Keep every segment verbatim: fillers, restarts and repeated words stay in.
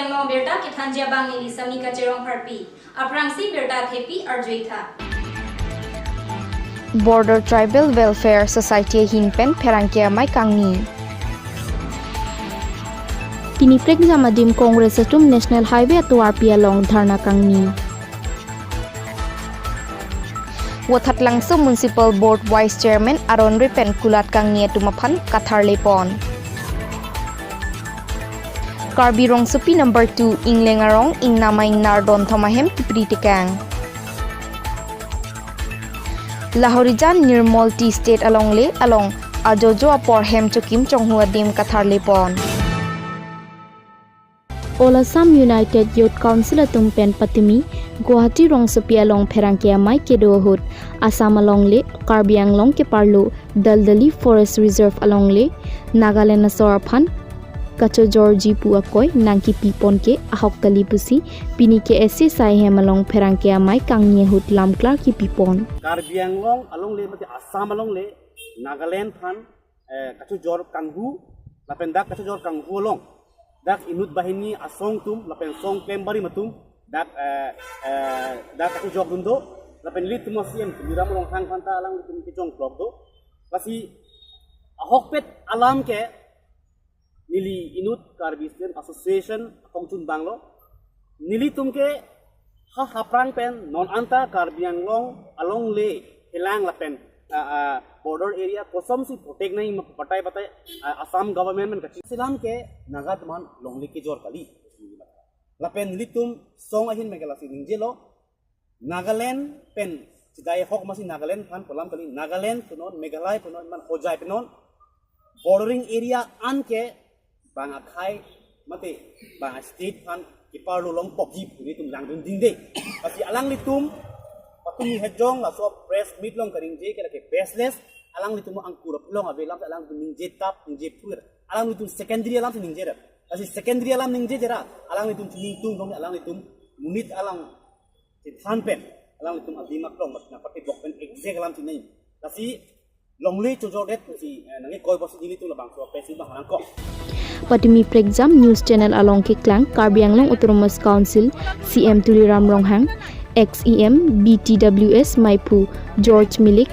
Anglong birta kethanji abang neli Samika Cherongpharpi. Aphrangsi birta thepi arjuitha. Border Tribal Welfare Society ahin pen pherangke amei kangni. Pini prekjam adim Congress atum National Highway atovarpi along dharna kangni. Voithatlangso Municipal Board Vice Chairman aron re pen kulat kangni atum aphan katharlepon. Karbi rongsopi number two Ingleng arong ingnam a-ingnar donthom ahem kipri tekang. Lahorijan Nirmal Tea Estate alongle along ajojo apor hem chokim chonghu adim katharlepon. All Assam United Youth Council atum pen patumi Guwahati rongsopi along pherangke amei kedo ahut Assam alongle Karbi Anglong keparlo Daldali Forest Reserve alongle Nagaland asor aphan kachojorji pu akoi nangkipipon ke ahok kali pusi pini K S A sai hem along pherangke amei kangni ahut lamklar kipipon. Karbi Anglong alongle mate Assam alongle Nagaland aphan eh, kachojor kanghu, lapen dak kachojor kanghu along dak inut banghini asong atum lapen song klembarim atum dak eh, eh, dak kachojordun do, lapen ilitum a-C M Tuliram Ronghang aphanta alanglitum kejongklok do. Lasi ahokpet alam ke neli inut Karbi Student Association akongchunbang lo. Nelitum ke ha haprang pen non anta Karbi Anglong alongle helang lapen ah, ah, border area kosonsi protect nangji ma batai batai ah, Assam government pen kachi selam ke Naga atum alongle kejor kali. Lapen nelitum song ahin pen ke lasi ningjelo, Nagaland pen chidai ahok masi Nagaland aphan pu alam kali, Nagaland punon, Meghalaya punon, man Hojai punon, bordering area an ke bang akhei mate bang state aphan keparlo longpokji pu nelitum langdun dingde. Lasi alanglitum patumi hejong laso press meet along kaningje ke lake baseless, alanglitum angkur along ave alam alanglitum ningje tap ningje phur, alanglitum secondary alam si ningje ra. Lasi secondary alam ningjeje ra, alanglitum chiningtung dong, alanglitum monit alang chethan pen alanglitum adim aklong mat na party block pen exact alam chinai. Lasi longle chojordet si eh, nangkekoi pusi nelitum labangso pensi bang nangkok. Patumi prekjam news channel along keklang Karbi Anglong Autonomous Council C M Tuliram Ronghang, ex E M B T W S meiphu George Milik,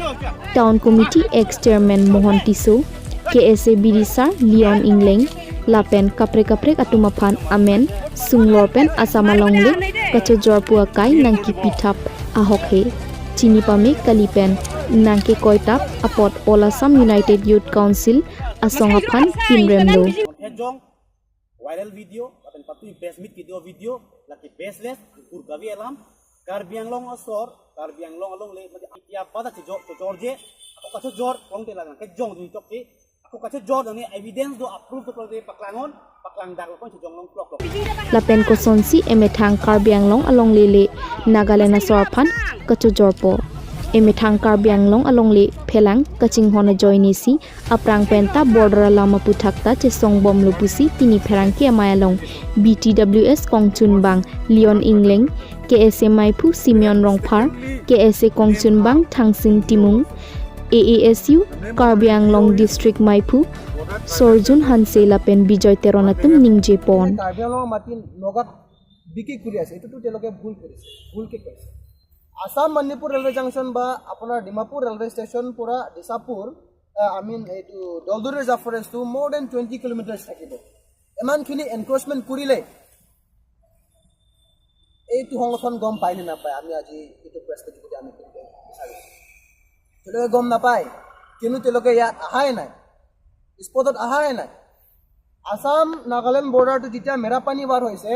Town Committee ex Chairman Mohon Tisso, K S A bidisar Leon Ingleng, lapen kaprek kaprek atum aphan amen sunglor pen Assam alongle kachojor pu akai nangkipithap ahok he. Chini pame kali pen nangkekoi tap apot All Assam United Youth Council asong aphan pinrem lo. Hejong viral video lapen patumi press meet kedo video lake baseless, angkur kave alam. Karbi Anglong asor, Karbi Anglong alongle mate iti apa ta chojor chojorje, ako kachojor kong te lang kejong dun chokche, ako kachojor dun evidence do approve to paklang on, paklang dak lo kon chojor longklok lo. Lapen kosonsi emethang Karbi Anglong alongle le Nagaland asor aphan kachojorpo. Emethang Karbi Anglong alongle phelang kachinghon ajoine si aphrang pen ta border alam aphuthak ta chesongbomlo pusi pini pherangke amei along B T W S kongchunbang Leon Ingleng, K S A meiphu Simeon Rongphar, K S A kongchunbang Thangsin Timung, A A S U Karbi Anglong District meiphu Sorjun Hanse lapen Bijoy Teron atum ningjepon. Karbi আংলঙৰ মাটি নগাত বিক্ৰী কৰি আছে, এইটোতো তেওঁলোকে ভুল কৰিছে, ভুলকে কৰিছে। আছাম মণিপুৰ ৰেলৱে জাংচন বা আপোনাৰ ডিমাপুৰ ৰেলৱে ষ্টেচন পৰা দিছাপুৰ, আহ, I mean এইটো দলদুৰি ৰিজাৰ্ভ ফৰেষ্টটো more than twenty kilometers থাকিব। ইমানখিনি এনক্ৰ'চমেণ্ট কৰিলে এইটো সংগঠন গম পায় নে নাপায়? আমি আজি এইটো প্ৰেছ মিট যোগেদি আমি ক'ব বিচাৰিছোঁ। তেওঁলোকে গম নাপায়, কিন্তু তেওঁলোকে ইয়াত অহাই নাই, স্পটত অহাই নাই। আছাম নাগালেণ্ড বৰ্ডাৰটো যেতিয়া মেৰাপানী ৱাৰ হৈছে,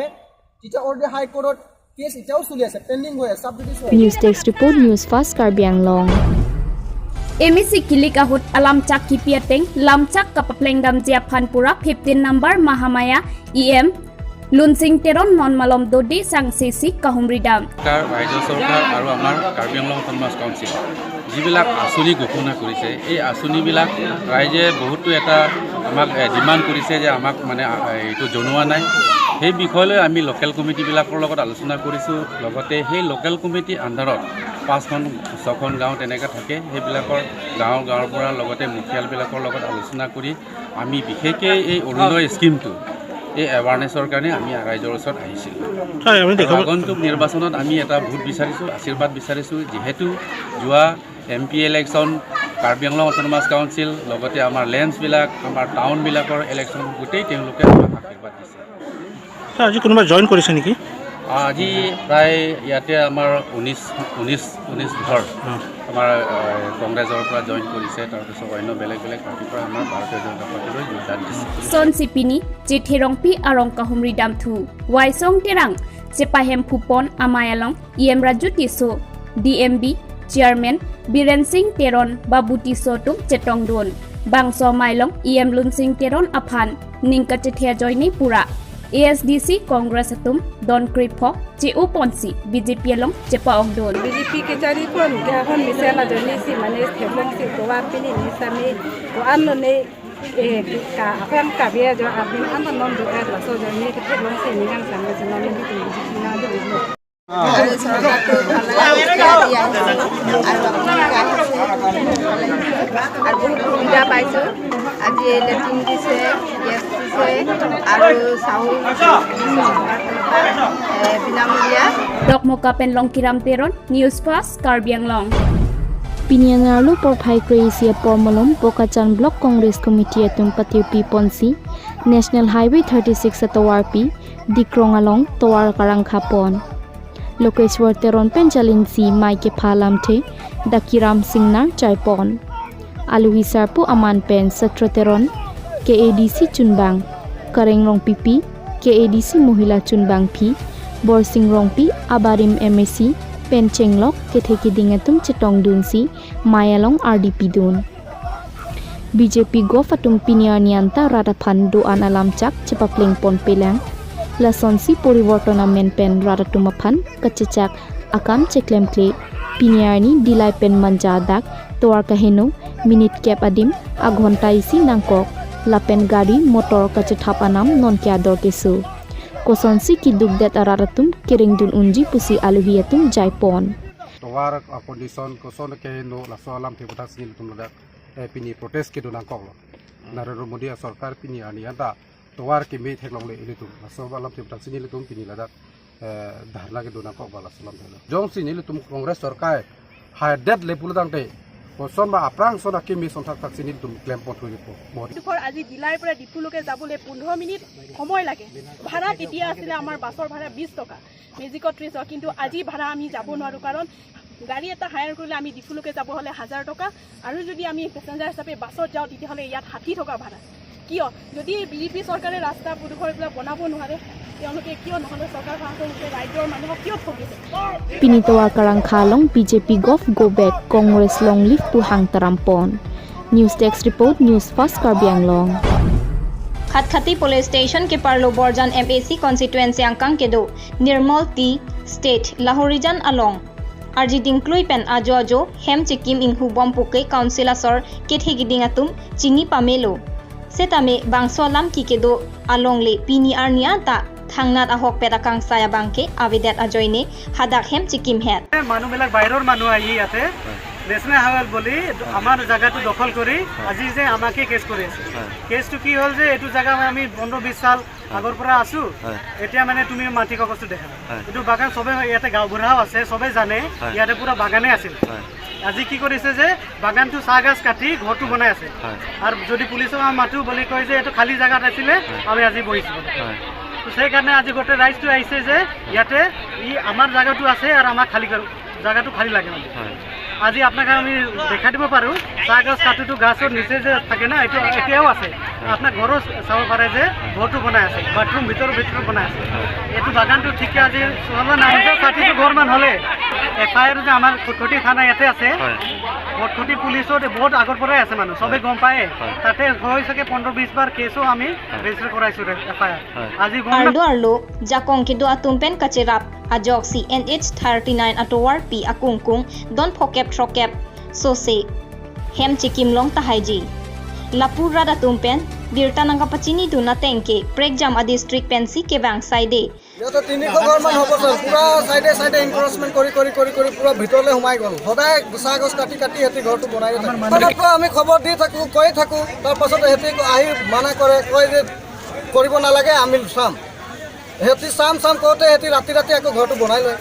তেতিয়া অলৰেডি হাই কোৰ্টত কেছ এতিয়াও চলি আছে, পেণ্ডিং হৈ আছে, ছাব judicial. News Desk Report, News Fast Karbi Anglong. M A C kilik ahut alamchak kipi ateng lamchak kapaplengdamji aphan pura fifteen number Mahamaya E M Lunsing Teron non malom dode sangse si kahumri dam. চৰকাৰ, ৰাজ্য চৰকাৰ আৰু আমাৰ কাৰ্বি Anglong autonomous council যিবিলাক আঁচনি ঘোষণা কৰিছে, এই আঁচনিবিলাক ৰাইজে বহুতো এটা আমাক, এ, ডিমাণ্ড কৰিছে যে আমাক মানে, আ, এইটো জনোৱা নাই। সেই বিষয় লৈ আমি লোকেল কমিটিবিলাকৰ লগত আলোচনা কৰিছোঁ। লগতে সেই লোকেল কমিটি আণ্ডাৰত পাঁচখন, ছখন গাঁও তেনেকৈ থাকে। সেইবিলাকৰ গাঁৱৰ গাঁওবুঢ়াৰ লগতে মুখিয়ালবিলাকৰ লগত আলোচনা কৰি আমি বিশেষকৈ এই অৰুণোদয় স্কিমটো এই এৱাৰনেছৰ কাৰণে আমি ৰাইজৰ ওচৰত আহিছিলোঁ। হয়, আমি আৰু দেখা আগন্তুক নিৰ্বাচনত আমি এটা ভোট বিচাৰিছোঁ, আশীৰ্বাদ বিচাৰিছোঁ। যিহেতু যোৱা M P election Karbi Anglong autonomous council, লগতে আমাৰ লেণ্ডছবিলাক, আমাৰ টাউনবিলাকৰ ইলেকশ্যন গোটেই তেওঁলোকে আমাক আশীৰ্বাদ দিছে। ছাৰ, আজি কোনোবা জইন কৰিছে নেকি? আজি প্ৰায় ইয়াতে আমাৰ ঊনৈছ, ঊনৈছ, ঊনৈছ ঘৰ অ। আমাৰ, এ, কংগ্ৰেছৰ পৰা জইন কৰিছে, তাৰপিছত অন্য বেলেগ বেলেগ পাৰ্টিৰ পৰা আমাৰ ভাৰতীয় জনতা পাৰ্টিলৈ যোগদান দিছে। Sonsi pini Chethirongpi arong kahumri damthu Waisong Terang chepahemphupon amei along E M Raju Tisso, D M B Chairman Biren Singh Teron, Babu Tisso atum chetongdun. Bangso amei along E M Lunsing Teron aphan ning kachethe ajoine pura A S D C Congress atum don krepho che-oponsi B J P along chepa-ongdun. B J P kacharipon ke ahon mesen ajoinesi mane theklongsi tovar pini ni sami ko-an lone, eh, ka aphan kabe ajo abin an non do ka laso ajoine ke theklongsi ningang sami ajoine ni bitu ni na do. আৰু চৰকাৰটো ভাল লাগে, এতিয়া আহি আছে। আৰু আপোনালোকে আহিছে, আৰু বহুত সুবিধা পাইছোঁ। আজি লেট্ৰিন দিছে, গেছ দিছে, আৰু চাউল দিছে, এ, বিনামূলীয়া। Dokmoka pen Longkiram Teron, News Fast, Karbi Anglong. Pini anerlo porphai kre-isi apor malom Bokachan Block Congress Committee atum patirpiponsi National Highway thirty six atovarpi Dikrong along tovar karangkhapon. Lokeshwar Teron pen jalinsi mei kepha alamthe Dakiram Singnar chaipon. Aluhi sarpo aman pen Satro Teron, K A D C chunbang, Kareng Rongpipi, K A D C Mohila chunbangpi, Borsing Rongpi, abarim M A C pen chenglok kethe keding atum chetongdunsi mei along ardi pidun. B J P Gov atum pini arni anta rat aphan do-an alamchak chepaplengponpelang. Lasonsi poriborton amen pen rat atum aphan kachechak akam cheklemkle. Pini arni Dillai pen Manja adak tovar kaheno minute kep adim aghonta isi nangkok. Lapen gari motor kachethap anam nonke ador keso. Kosonsi kedukdet arat atum kerengdun unji pusi aluhi atum jaipon. Tovar a-condition koson keheno laso alamthe aputhak si nelitum ladak, eh, pini protest kedo nangkoklo. Narendra Modi asorkar pini arni anta tovar keme theklongle ilitum. Laso alamthe aputhak si nelitum pini ladak, eh, dharna kedo nangkok ba laso alamthe lo. Jongsi nelitum Congress sorkar haidet le pulo tangte, koson ba aphrang son akeme son thakthak si nelitum klempon thulipo. Modi। ডোখৰ আজি ডিলাইৰ পৰা ডিফুলৈকে যাবলৈ পোন্ধৰ মিনিট সময় লাগে। ভাড়া তেতিয়া আছিলে আমাৰ বাছৰ ভাড়া বিশ টকা, মেজিকত ত্ৰিশ টকা, কিন্তু আজি ভাড়া আমি যাব নোৱাৰোঁ, কাৰণ গাড়ী এটা হায়াৰ কৰিলে আমি ডিফুলৈকে যাব হ'লে হাজাৰ টকা, আৰু যদি আমি পেচেঞ্জাৰ হিচাপে বাছত যাওঁ তেতিয়াহ'লে ইয়াত ষাঠি টকা ভাড়া। কিয়? যদি বি জে পি চৰকাৰে ৰাস্তা পদূলিৰ পৰা বনাব নোৱাৰে, তেওঁলোকে কিয় নহ'লে চৰকাৰখনক তেওঁলোকে ৰাইজৰ মানুহক কিয় ঠগিছে? Pini tovar karangkha along B J P Gov go back, Congress long live pu hang tarampon. News Desk Report, News Fast Karbi Anglong. Khatkhati Police Station keparlo Borjan M A C constituency angkang kedo Nirmal T State Lahorijan along arjiding klui pen ajo ajo hem chekim inghubom puke council asor kethe keding atum chini pamelo. Setame bangso alam kekedo alongle pini arni anta thangnat ahokpet akangsai abangke avedet ajoine hadak hem chekimhet. মানুহবিলাক বাহিৰৰ মানুহ আহি ইয়াতে national highway বুলি আমাৰ জেগাটো দখল কৰি আজি যে আমাকে কেছ কৰি আছে। হয়। কেছটো কি হ'ল যে এইটো জেগা আমি পোন্ধৰ বিশ চাল আগৰ পৰা আছো। হয়। এতিয়া মানে তুমি মাটি কাগজটো দেখা। হয়। এইটো বাগান সবে ইয়াতে গাঁওবুঢ়াও আছে, সবে জানে, হয়। ইয়াতে পুৰা বাগানে আছিল। হয়। আজি কি কৰিছে যে বাগানটো চাহ গছ কাটি ঘৰটো বনাই আছে। হয়। আৰু যদি পুলিচক আমি মাতো বুলি কয় যে এইটো খালী জেগাত আছিলে, হয়। আমি আজি বহিছো। হয়। তো সেইকাৰণে আজি গোটেই ৰাইজটো আহিছে যে ইয়াতে ই আমাৰ জেগাটো আছে আৰু আমাক খালী কৰো, জেগাটো খালী লাগে মানে। হয়। আজি আপোনাক আমি দেখাই দিব পাৰো, চাহ গছ কাটোতো গছৰ নিচে যে থাকে না, এইটো এতিয়াও আছে। আপোনাক ঘৰো চাব পাৰে যে ঘৰটো বনাই আছে, বাথৰুম ভিতৰৰ ভিতৰত বনাই আছে। এইটো বাগানটো ঠিকে আজি চলা নাই। ছাতিটো ঘৰ মান হ'লে এফ আই আৰ যে আমাৰ খটখটি থানা ইয়াতে আছে, হয়। খটখটি পুলিচত বহুত আগৰ পৰাই আছে মানুহ, সবে হয়। গম পায়। হয়। তাতে হয় চাগে পোন্ধৰ বিশ বাৰ কেছো আমি হয়। ৰেজিষ্টাৰ কৰাইছো এফ আই আৰ। হয়। আজি গম Arlo arlo jakong kedo atum pen kacherap ajoksi N H thirty nine atovarpi akungkung don phokep throkep sose hem chekim long tahaiji. Lapu rat atum pen birta nangkapachinidun ateng ke prekjam adistrict pensi kevang saide. ইয়াতে তিনিশ ঘৰমান হ'ব ছাৰ। পুৰা চাইডে চাইডে এনক্ৰ'চমেণ্ট কৰি কৰি কৰি কৰি পুৰা ভিতৰলৈ সোমাই গ'ল। সদায় চাহ গছ কাটি কাটি সিহঁতি ঘৰটো বনাই থাকে। তাৰ পৰা আমি খবৰ দি থাকোঁ, কৈ থাকোঁ, তাৰ পাছত সিহঁতি আহি মানা কৰে, কয় যে কৰিব নালাগে, আমি চাম। সিহঁতি চাম চাম কওঁতে সিহঁতি ৰাতি ৰাতি আকৌ ঘৰটো বনাই লয়।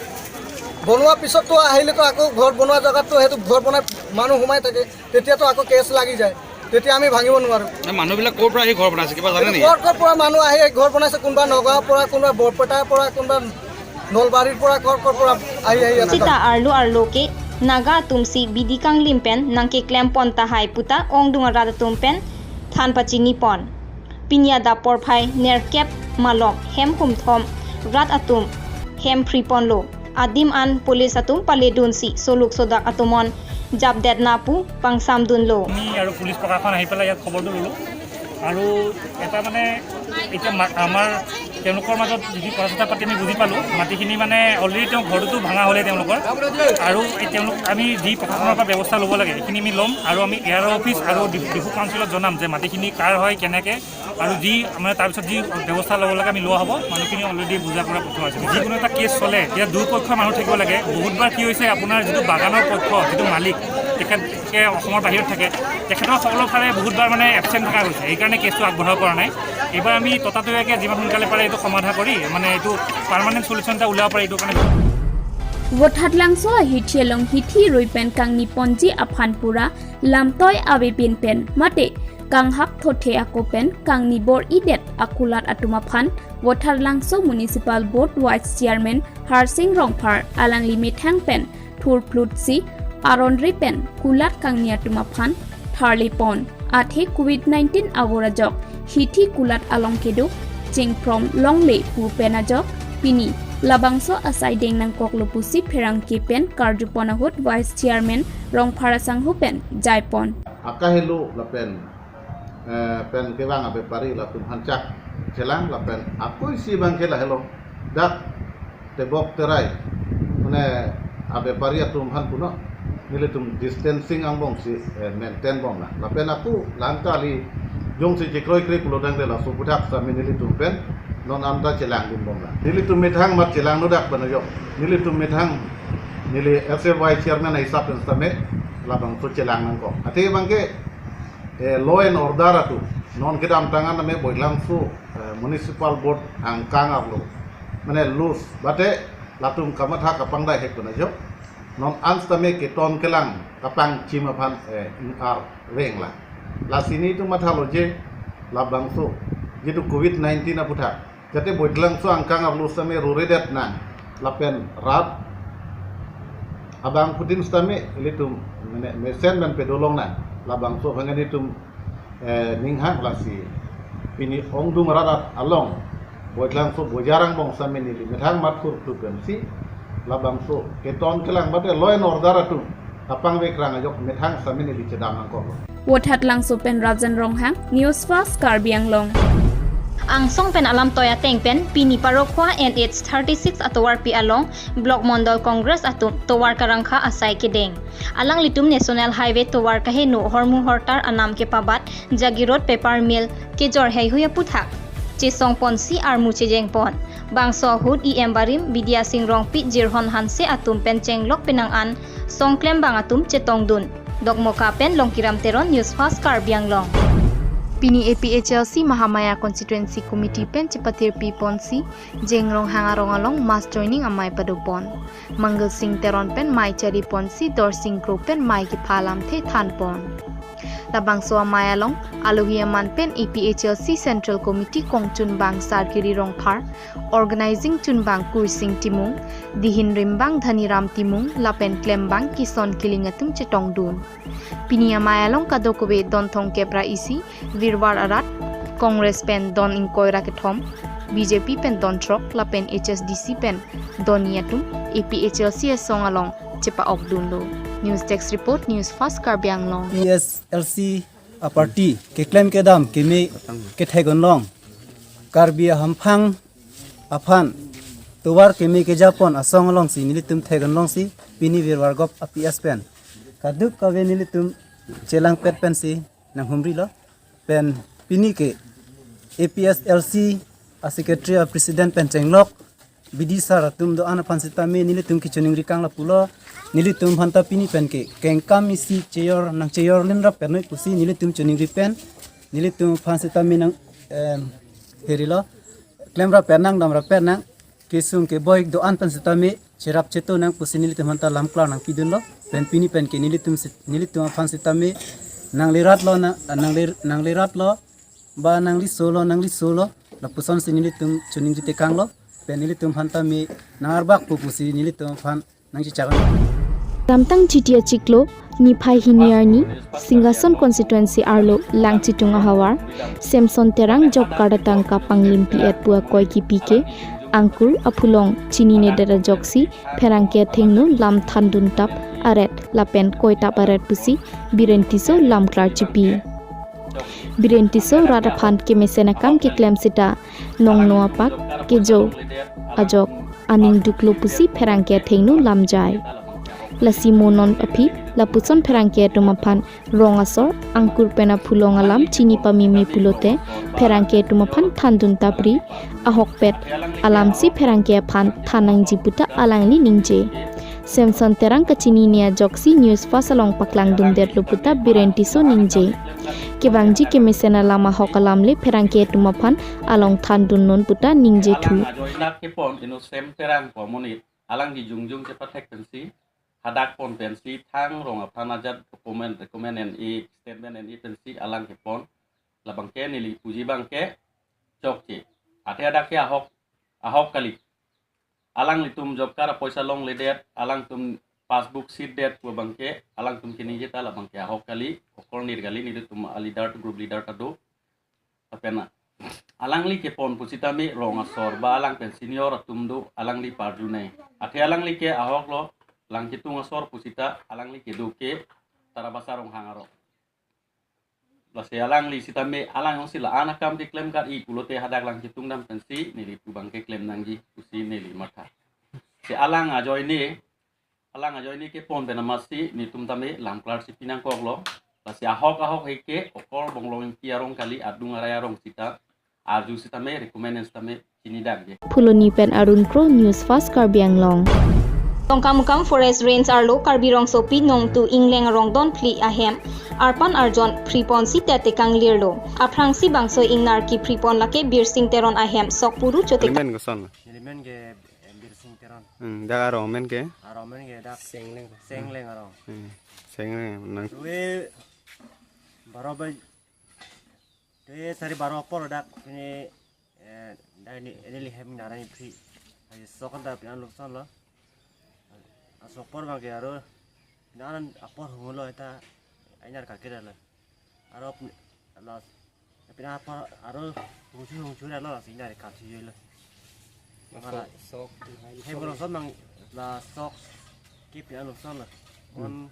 বনোৱাৰ পিছততো আহিলেতো আকৌ ঘৰ বনোৱা জেগাততো সেইটো ঘৰ বনাই মানুহ সোমাই থাকে, তেতিয়াতো আকৌ কেছ লাগি যায়, তেতিয়া আমি ভাঙিব নোৱাৰোঁ। নাই, মানুহবিলাক ক'ৰ পৰা আহি ঘৰ বনাইছে, কিবা জানে নেকি? ক'ৰ ক'ৰ পৰা মানুহ আহি ঘৰ বনাইছে, কোনোবা নগাঁৱৰ পৰা, কোনোবা বৰপেটাৰ পৰা, কোনোবা নলবাৰীৰ পৰা, ক'ৰ ক'ৰ পৰা আহি আহি ইয়াত Sita arlo arlo ke Naga atum si bidi kanglim pen nangkeklem pon tahai puta ongdung arat atum pen than pachini pon. Pini adap porphai nerkep malom hem kumthom rat atum hem phri ponlo. Adim an police atum paledun si soluk sodak atum on japdet na pu pangsamdunlo. আমি আৰু পুলিচ প্ৰশাসন আহি পেলাই ইয়াত খবৰটো ল'লোঁ। আৰু এটা মানে এতিয়া মা- আমাৰ তেওঁলোকৰ মাজত যিখিনি কথা চথা পাতি আমি বুজি পালোঁ, মাটিখিনি মানে অলৰেডি তেওঁ ঘৰটোতো ভাঙা হ'লে তেওঁলোকৰ। আৰু এই তেওঁলোক আমি যি প্ৰশাসনৰ পৰা ব্যৱস্থা ল'ব লাগে সেইখিনি আমি ল'ম। আৰু আমি এ আৰ অ' অফিচ আৰু ডিফু ডিফু কাউন্সিলত জনাম যে মাটিখিনি কাৰ হয়, কেনেকে, আৰু যি মানে তাৰপিছত যি ব্যৱস্থা ল'ব লাগে আমি লোৱা হ'ব। মানুহখিনি অলৰেডি বুজা পৰা পঠোৱা হৈছে। যিকোনো এটা কেছ চলে এতিয়া দুয়োপক্ষৰ মানুহ থাকিব লাগে। বহুতবাৰ কি হৈছে, আপোনাৰ যিটো বাগানৰ পক্ষ, যিটো মালিক, তেখেতকে অসমৰ বাহিৰত থাকে, তেখেতসকলৰ ফালে বহুতবাৰ মানে এবচেণ্ট থকা গৈছে, সেইকাৰণে কেছটো আগবঢ়াব পৰা নাই। এইবাৰ আমি ততাতৈয়াকে যিমান সোনকালে পাৰে এইটো সমাধা কৰি মানে এইটো পাৰ্মানেণ্ট চলিউশ্যন এটা উলিয়াব পাৰে, এইটো কাৰণে Vothatlangso ahithi along hithi rui pen kangni ponji aphan pura lamtoi avepin pen mate kanghak thothe ako pen kangni bor-idet akulat atum aphan Vothatlangso Municipal Board Vice Chairman Harsing Rongphar alangli methang pen thurphlut si aron re pen kulat kangni atum aphan tharle pon. Athe covid nineteen avur ajok hithi kulat along kedo chingphrom longle pu pen ajok pini labangso asai deng nangkoklo pusi pherangke pen karju pon ahut Vice Chairman Rongphar asangho pen jai pon. Akahelo lapen, eh, pen kevang abepari latum hanchak chelang lapen akoi si bang ke lahelo dak tebok terai, mane abepari atum aphan puno nelitum distancing angbong si, eh, maintain bomlang. Lapen ako la-an ta kali jongsi chekroikre pulotangte laso aputhak sitame nelitum pen non anta chelangdun bomlang. Nelitum methang mat chelangno dak pen ajok. Nelitum methang neli as a vice chairman ahisap pen sitame labangso chelang nangkok. Athe bang ke, eh, law and order atum non kedamtang an name Vothatlangso, eh, Municipal Board angkang arlo mane loose, bate latum kamatha kapangdai hek pen ajok. Non an sitame keton kelang kapangchim aphan, eh, ing-ar venglang. Lasi nelitum mathalo je labangso jitu covid nineteen aputhak jate Vothatlangso angkang arlo sitame roredet nang lapen rat abangphutin sitame ilitum mane mesen pen pedolong nang, labangso aphan nelitum, eh, ninghang. Lasi pini ongdung arat along Vothatlangso bojar angbong sitame neli methang mat thurphlut pensi labangso keton kelang bate law and order atum kapangvekrang ajok methang sitame neli chedam nangkoklo. Vothatlangso pen Rajan Ronghang, News Fast Karbi Anglong. Angsong pen alamtoi ateng pen pini Parokhowa N H thirty-six atovarpi along Block Mondol Congress atum tovar karangkha asai kedeng. Alanglitum National Highway tovar kaheno hormu hortar anam kepabat Jagiroad Paper Mill kejor heihui aputhak chesong ponsi armu chejeng pon. Bangso ahut E M barim Bidya Sing Rongpi, Jirhon Hanse atum pen chenglok penang an songklem bang atum chetongdun. Dokmoka pen Longkiram Teron, News Fast Karbi Anglong. Pini A P H L C Mahamaya Constituency Committee pen chepathirpi ponsi Jeng Ronghang arong along mass joining amei padopon. Mangal Sing Teron pen mei chari ponsi Dorsing Kro pen mei kepha alamthe than pon. Labangso amei along alohi aman pen A P H L C Central Committee kongchunbang Sarkiri Rongphar, organizing chunbang Kursing Timung, dihin rimbang Dhaniram Timung lapen klembang Kison Killing atum chetongdun. Pini amei along kadokave don thomkep ra isi, Virwar arat, Congress pen don ingkoi ra kethom, B J P pen don throk lapen H S D C pen don ni atum A P H L C asong along chepa-okdunlo. News Desk Report, News Fast Karbi Anglong. A P H L C aparty keklem kedam keme kethek-onlong Karbi ahamphang aphan tovar keme kejapon asong alongsi nelitum thek-onlongsi pini Virwar Gop a-P S pen kadokave nelitum chelangpet pensi nanghumrilo. Pen pini ke A P H L C a-secretary a-president pen chenglok bidi sar atum do-an aphan sitame nelitum kechoningri kang lapulo. Nelitum aphanta pini pen ke kengkam isi cheyor nangcheyor linrap pernoi pusi nelitum choningri pen nelitum aphan sitame nang, em, Herilo, klemra pen nang, damra pen nang, kesung keboi do-an pen sitame cherap cheto nang pusi nelitum aphanta lamklar nangpidunlo. Pen pini pen ke nelitum sit-, nelitum aphan sitame nangliratlo, nang, nangli, nangliratlo, ba nanglisolo, nanglisolo, lapusonsi nelitum choningje tekanglo. Pen nelitum aphanta me nang-arbak pu pusi nelitum aphan nangchichak. Ramtang G T achiklo, niphai hini arni, Singhason constituency arlo Langchitung ahavar, Samson Terang job card atangka panglimpi-et pu akoi kipi ke, Angkur aphulong chininedet ajoksi, pherangke athengno lam thanduntap aret, lapen koitap aret pusi, Biren Tisso lamklar chipi. Biren Tisso rat aphan kemesen akam keklem sita, nongno apak kejo ajok aning duklo pusi pherangke athengno lamjai. Lasi mo non aphi lapuson pherangke atum aphan rong asor Angkur pen aphulong alam chini pameme pulote pherangke atum aphan thanduntapri, ahokpet alamsi pherangke aphan than nangji puta alangli ningje. Samson Terang kachinine ajoksi News Fast along paklangdundetlo puta Biren Tisso ningje. Kevangji kemesen alam ahok alam le pherangke atum aphan along thandunnon puta ningje thu. Alang ajoine kepon ino Sem Terang pu amonit, alang di jongjong chepathek pensi, hadak pon pensi, thang rong aphan ajat document, document en-e, statement en-e pensi, alang kepon, labangke neli puji abangke chokche. Athe hadak ke ahok, ahok kali. Alanglitum job card apoisa longledet, alangtum passbook sitdet pu abangke, alangtum keningje ta labangke ahok kali, okornir kali, nelitum a-leader, group leader ta do. Lapen alangli kepon pusitame rong asor ba alang pen senior atum do, alangli parjunai. Athe alangli ke ahoklo, Langchitung asor pusita, alangli kedo ke Tarabasa Ronghang arong. Lasi alangli sitame alang jongsi la-an akam keklem kar-i pulote hadak Langchitung dam pensi neli pu abangke klem nangji pusi neli matha. Si alang ajoine, alang ajoine kepon pen amatsi netum tame lamklar si pi nangkoklo. Lasi ahok ahok hei ke Okor Bonglong Ingti arong kali, adung arai arong sita arju sitame recommend sitame chinidamji. Phuloni pen Arun Kro, News Fast Karbi Anglong. Dongkamukam Forest Range arlo Karbi Rongsopi Nongtu Ingleng arong don phli ahem arpan arjon phri ponsi tet tekang lirlo. Aphrangsi bangso ingnar kiphri pon lake Birsing Teron ahem sok puru chote. Neli men koson? Neli men ke, eh, Birsing Teron. Hmm, dak arong men ke? Arong men ke dak Sengleng. Sengleng arong. Hmm, Sengleng nang. Te baro baj-, te sari baro apor dak pini, eh, dak ini, ini lihem nara ni phri. Ayo sok dak pini an luksonlo. Asok apor abangke aro pini an apor hunglo eta ainar kakiralo. Aro pini, las, pini apor aro hungchu hungchu ralo las ingnar kathi yelo. Sok, sok. He boro sok mang la sok ke pini an luksonlo. Hmm. On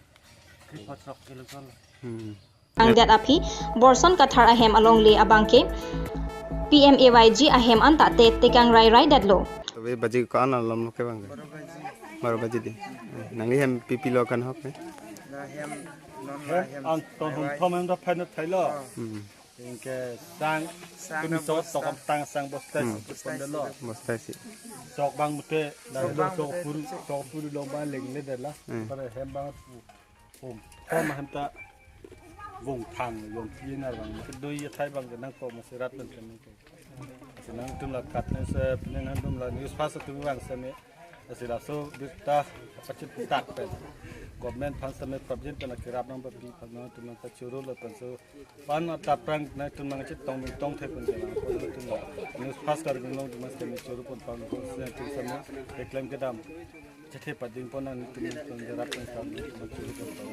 kripot sok ke luksonlo. Hmm. Angdet aphi, Borson Kathar ahem alongle abangke, P M A Y G ahem anta tet tekang rai rai detlo. Tabe baji ko-an alomlo ke abangke? Baro baji di. Nangli hem pipilo kan hok ne? Na hem, non na hem. An ton hum thom hem da phan thailo. Hmm. Ingke sang, sang tumi na so bosta. Tokam tang sang bosta. Hmm. Si pondelo. Bosta si. Sok abang mute, sok dahilo abang sok mute, puru, sok sok puru long abang lengle detla. Hmm. Para hem abang pu. Hum, hum ahem ta vung thang, yong pi nar abang, kedui athai abang kenang ko masi rat pen kenang ko. Lasi nangtum la kat ne se, nangtum la News Fast atum abang seme. Lasi laso birta pachit tak pen. Government aphan seme prabjin pen akirap nang babi aphan nangtum nang ta churu lapen so. Pan atap prang nangtum nang chetong tong thai pen kenang ko nangtum la News Fast Karbi Anglong atum seme churu pon pang ko seme keklem kedam. Chethe pading pon nangtum nangtum derap nangtum nangtum churu pon pang.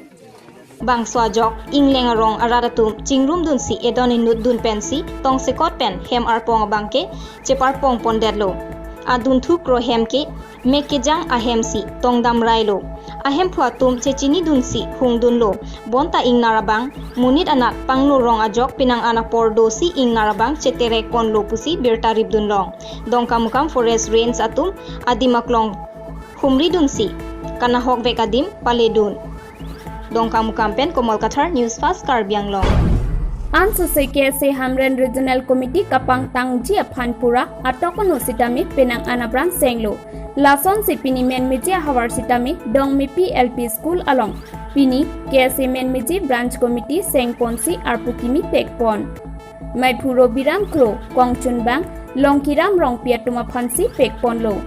Bangso ajok Ingleng arong arat atum chingrumdunsi edon inutdun pensi tongsekot pen hem arpong abangke cheparpong pondetlo. Adunthu kro hem ke Mekejang ahemsi tongdam railo. Ahemphu atum chechinidunsi hungdunlo. Bonta ingnar abang monit anat pangno rong ajok penang an apor dosi ingnar abang cheterek ponlo pusi birta ripdunlong. Dongkamukam Forest Range atum adim aklong humridunsi kanahokvek adim paledun. Dongkamukam pen Komal Kathar, News Fast Karbi Anglong. Ansose K S A Hamren Regional Committee kapangtangji aphan pura atok anu sitame penang an apran senglo. Lasonsi pini Menmeji ahavar sitame Dongmepi L P School along pini K S A Menmeji Branch Committee sengponsi arpu kimi pekpon. Maiphu Robiram Kro, kongchunbang Longkiram Rongpi atum aphansi pekponlo.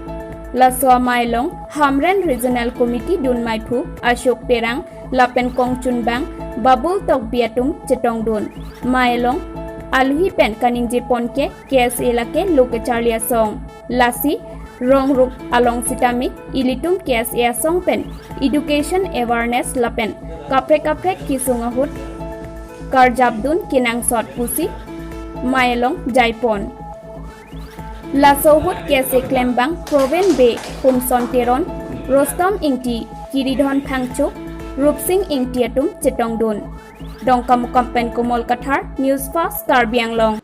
Laso amei along Hamren Regional Committee dun maiphu Ashok Terang lapen kongchunbang Babul Tokbi atum chetongdun. Mei along aluhi pen kaningje pon ke K S A lake lo kecharli asong. Lasi rong rup along sitame ilitum K S A asong pen education awareness lapen kaprek kaprek kesung ahut karjapdun kenangsot pusi mei along jaipon. Laso ahut K S A klembang Proven Bey, Humson Teron, Rostom Ingti, Kiridhon Phangcho, Rupsing Ingti atum chetongdun. Dongkamukam pen Komol Kathar, News Fast Karbi Anglong.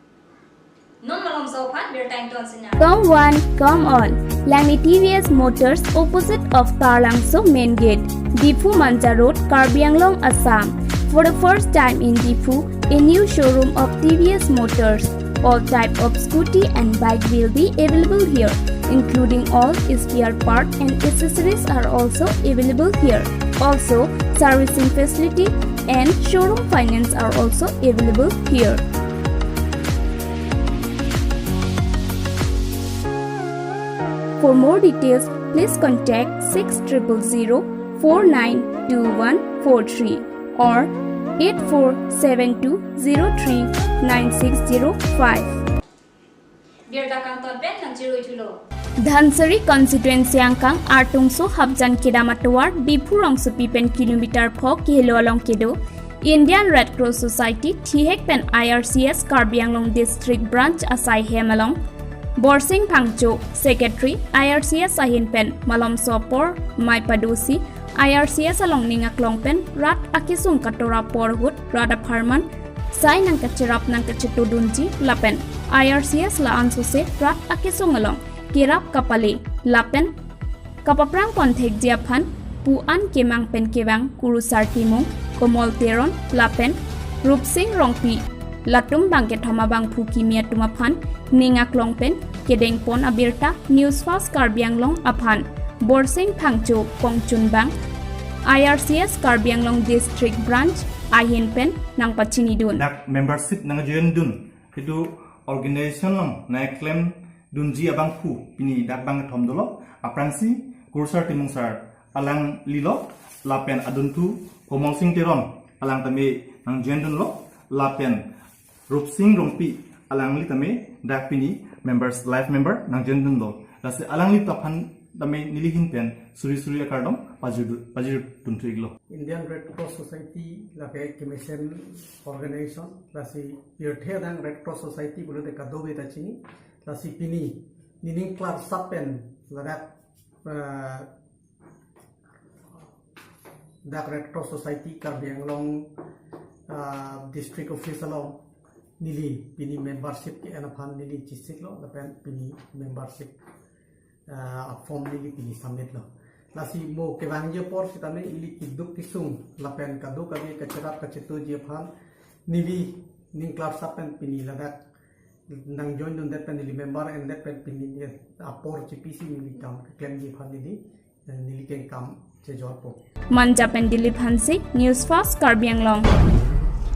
Non malomso aphan birta ingtonsinang. Come one, come all. Langli T V S Motors, opposite of Taralangso Main Gate, Diphu Manja Road, Karbi Anglong, Assam. For the first time in Diphu, a new showroom of T V S Motors. All type of scooty and bike will be available here, including all spare part and accessories are also available here. Also, servicing facility and showroom finance are also available here. For more details, please contact six triple zero four nine two one four three or eight four seven two zero three nine six zero five. Birta kangton pen nangchiruithulo. Dhansiri constituency angkang Artungso Hapjan kedam atovar Diphu rongsopi pen kilometer pho kehelo along kedo Indian Red Cross Society thihek pen I R C S Karbi Anglong District Branch asai hem along Borsing Phangcho, Secretary I R C S ahin pen malomso apor mei padosi I R C S along ning aklong pen rat akesung katora apor ahut rat apharman sai nangkacherap nangkachetodunji lapen I R C S la ansose rat akesung along kerap kapale lapen kapaprang ponthekji aphan pu an kemang pen kevang Kurusar Timung, Komol Teron lapen Rupsing Rongpi latum bangkethom abangphu kimi atum aphan ning aklong pen kedengpon abirta News Fast Karbi Anglong aphan Borsing Phangcho kongchunbang I R C S Karbi Anglong District Branch ahin pen nangpachinidun. Dak membership nangjoindun, itum organization along nangklemdunji abangphu pini dak bangkethom dolo. Aphrangsi Kurusar Timung sir alanglilo lapen adunthu Komol Sing Teron alang tame nangjoindunlo lapen Rupsing Rongpi alangli tame dak pini members, life member nangjoindunlo. Lasi alanglitum aphan tame nelihin pen suri suri akardom pajir, pajirdunthu-iklo. Indian Red Cross Society lake kemesen organization, lasi pirthe adang Red Cross Society pulote kadokave ta chini, lasi pini nening klarsap pen ladak, eh, dak Red Cross Society Karbi Anglong, ah, District Office along neli pini membership ke-en aphan neli chisiklo lapen pini membership, ah, form neli pini submit lo. Lasi mo kevangji apor sitame ili keduk kesung lapen kadokave kacherap kachetoji aphan neli ning klarsap pen pini ladak nangjoindundet pen neli member endet pen pini apor chepisi neli kam keklemji aphan neli neli kengkam chejorpo. Manja pen Dilip Hanse, News Fast Karbi Anglong.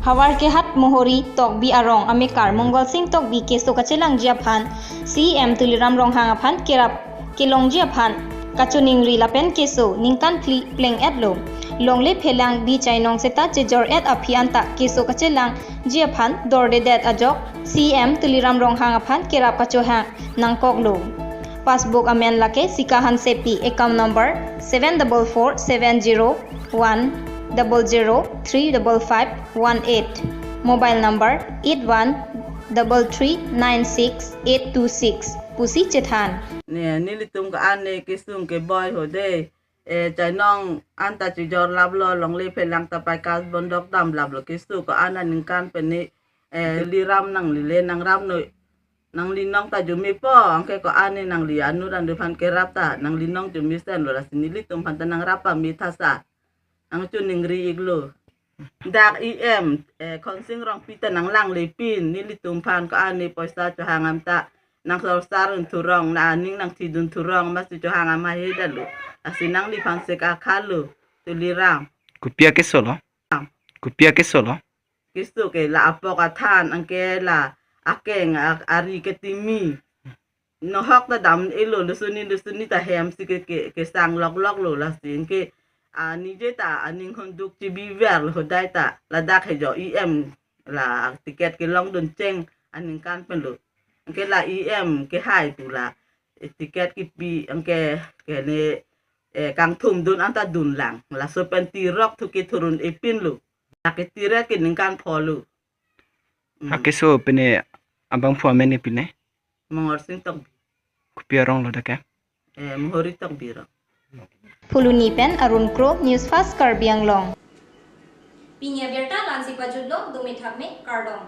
Havarkehat Mohori Tokbi arong amekar Mongol Sing Tokbi keso kachelangji aphan C E M Tuliram Ronghang aphan kerap kelongji aphan kachiningri lapen keso ningkan phli pleng-etlo. Longle phelang bi chainong seta chejor-et aphi anta keso kachelangji aphan dordedet ajok C E M Tuliram Ronghang aphan kerap kachohang nangkoklo. Passbook amen lake Sika Hansepi, account number seven double four seven zero one double zero three double five one eight, mobile number eight one double three nine six eight two six pusi chethan. Ne, nelitum ko-an ne kesung keboi ho de. Eh, chainong anta chejor laplo, longle phelang ta paikas bondok dam laplo, keso ko-an aningkan pen ne, eh, Tuliram nanglile nangrapnoi. Nanglinong ta jumepo, anke ko-an ne nangli anut andu aphan kerap ta, nanglinong jumesenlo, lasi nelitum aphan ta nangrap pame thasa. Nangchiningri-iklo. Dak E M, eh, Khonsing Rongpi ta nanglangle pin, nelitum aphan ko-an ne poisa chohang am ta, nangsorsar un thurong, na aning nangthidun thurong, masi chohang am ahedalo. Lasi nangliphan sek akhalo, Tuliram. Kopi akeso lo? Kopi akeso lo? Keso ke la apok athan, anke la akeng, a- ari ketimi. Nohok ta dam-elo, lusuni lusuni ta hem si ke, ke, kesang loklok lo lasi. Anke, ah, nije ta aning hunduk chibi ver lo hodai ta, ladak hejo E M la ticket kelongdun cheng aningkan pen lo. Anke la E M kehai pu la, eh, ticket kipi anke kene, eh, kangthum dun anta dunlang. Laso pen tirok thu kethurun-e pin lo. Lake tiret ke ningkan pho lo. Hmm. Akeso pine abangphu amen ni pine? Mongorsing Tokbi. Kopi arong lo dak ke? Eh, Mohori Tokbi arong. Phuloni pen Arun Kro, News Fast Karbi Anglong. Pini abirta la-ansi pajutlo, dome thakme, kardom.